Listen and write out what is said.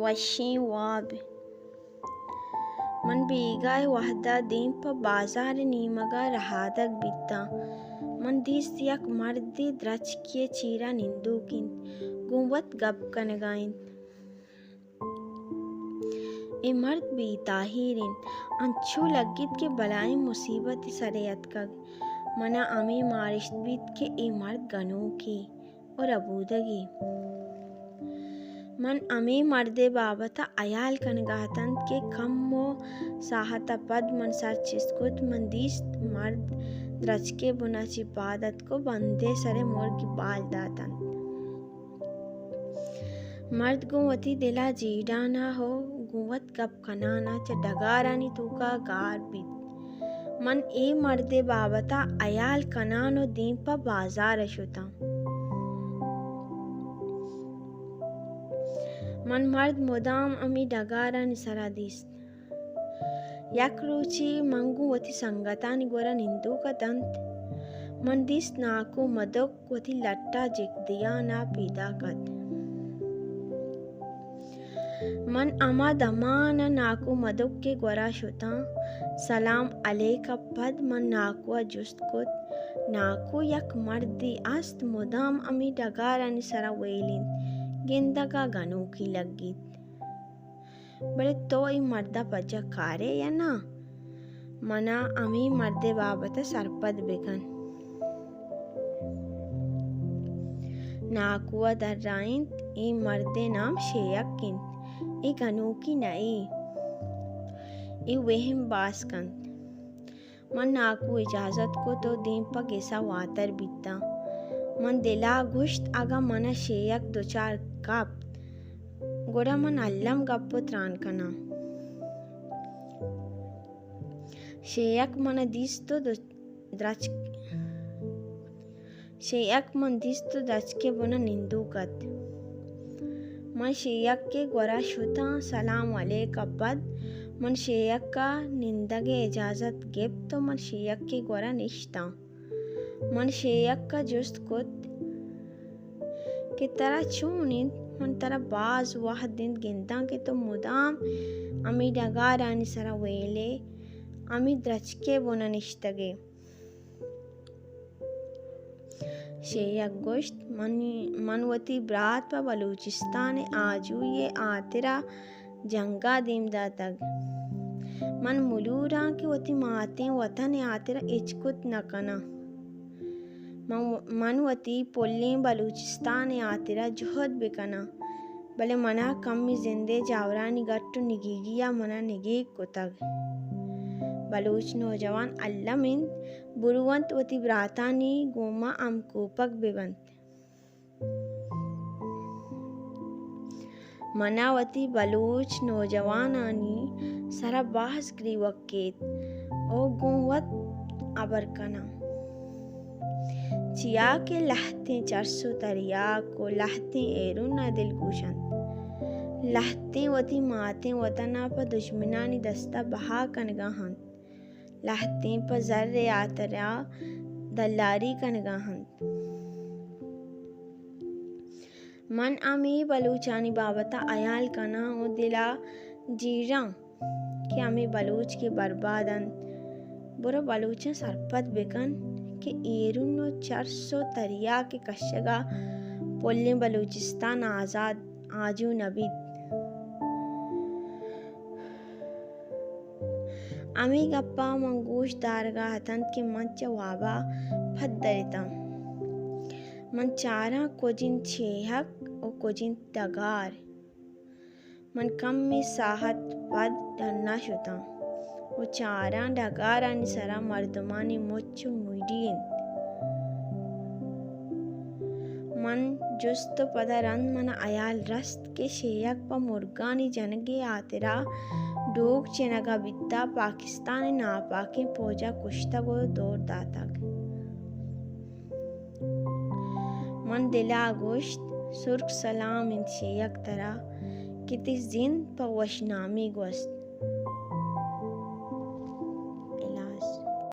وشیں واب۔ من بیگاہ ءِ وہد ءَ دیم پہ بازار ءِ نیمگ ءَ رہادگ بیتاں۔ من دیست یک مردے درچکے ءِ چیرا نندوک انت، گوں وت گپ کنگا انت۔ اے مرد بے تاہیر انت، انچو لگیت کہ بلاہیں مصیبتے سرے اتکگ۔ منا ہمے مارشت بیت کہ اے مرد گنوکے ءُ ربودگے۔ من ہمے مردے بابت ءَ ہیال کنگا اتنت کہ کمو ساہت ءَ پد من سر چست کت، من دیست مرد درچکے بنا چہ پاد اتک ءُ بندے سرے مرگی بال داتنت۔ مرد گوں وتی دل ءَ جیڑان ءَ ءُ گوں وت گپ کنان ءَ چہ ڈگارانی توکا گار بیت۔ من اے مردے بابت ءَ ہیال کنان ءُ دیم پہ بازار ءَ شتاں۔ من مرد مدام ہمے ڈگارانی سرا دیست۔ یک روچے من گوں وتی سنگتانی گورا نندوک اتنت۔ من دیست ناکو مدک وتی لٹ ءَ جک دیان ءَ پیداک ات۔ من ہما دمان ءَ ناکو مدک ءِ گورا شتاں۔ سلام علیک ءَ پد من ناکو ءَ جست کت، ناکو، یک مردے است، مدام ہمے ڈگارانی سرا ویل انت، گندگ ءَ گنوکی لگیت۔ بلے تو اے مرد ءَ پجا کارئے یا ناں؟ منا ہمے مرد ءِ بابت ءَ سرپد بکن۔ ناکو ءَ درائینت، اے مرد ءِ نام شیک انت، اے گنوکی نہ اے، اے وہم باز کنت۔ من ناکو اجازت کت ءُ دیم پہ گس ءَ واتر بیتاں۔ من دل ءَ گوشت، اگاں من ءَ شیک دچار کپت، گڑا من الم گپ ءُ تران کناں۔ شیک من ءَ دیست ءُ دو-، درچک شیک من دیست ءُ درچکے بنا نندوک ات۔ من شیک ءِ گورا شتاں، سلام علیک ءَ پد من شیک ءَ نندگ ءِ اجازت گپت ءُ من شیک ءِ گورا نشتاں۔ من شیک ءَ جست کت کہ ترا چون انت؟ من ترا باز وہد انت گنداں کہ تو مدام ہمے ڈگارانی سرا ویل ئے، ہمے درچکے بنا نشتگ ئے۔ شیک گوشت، من، من وتی برات پہ بلوچستان ءِ آجوئی ءِ ہاترا جنگ ءَ دیم داتگ۔ من ملوراں کہ وتی ماتیں وطن ءِ ہاترا ہچ کت نہ کناں۔ من، من وتی پلیں بلوچستان ءِ ہاترا جہد بکناں، بلے من ءَ کمے زند ءِ جاورانی گٹ ءُ نگیگی ءَ من ءَ نگیگ کتگ۔ بلوچ نوجوان الم انت، برو انت وتی براتانی گوما ہمکوپگ بہ بنت۔ من ءَ وتی بلوچ نوجوانانی سرا باز گریوگ کیت ءُ گوں وت ہبر کناں۔ چیا کہ لہتیں چرس ءُ تریاک ءُ لہتیں ایرون ءَ دلگوش انت۔ لہتیں وتی ماتیں وطن ءَ پہ دژمنانی دست ءَ بہا کنگا انت۔ لہتیں پہ زر ءِ ہاترا دلاری کنگا انت۔ من ہمے بلوچانی بابت ءَ ہیال کناں ءُ دل ءَ جیڑاں کہ ہمے بلوچ کہ برباد انت، برو بلوچاں سرپد بکن کہ ایرون ءُ چرس ءُ تریاک ءِ کشگ ءَ پلیں بلوچستان آزاد آجو نہ بیت۔ ہمے گپاں من گوش دارگا اتنت کہ من چہ وابا پد درتاں۔ من چاراں کج انت شیہک ءُ کج انت ڈگار۔ من کمے ساہت پد ڈنا شتاں ءُ چاراں ڈگارانی سرا مردمانی مچ ءُ مڈی انت۔ من جست ءُ پدا رند من ءَ ہیال رست کہ شیہک پہ مرگانی جنگ ءِ ہاترا ڈوک چنگا بیتا، پاکستان ءِ ناپاکیں پوجا کشتگ ءُ دور داتگ۔ من دل ءَ گوشت، سرک سلام انت شیہک ترا کہ تئی زند پہ وشنامی گوست۔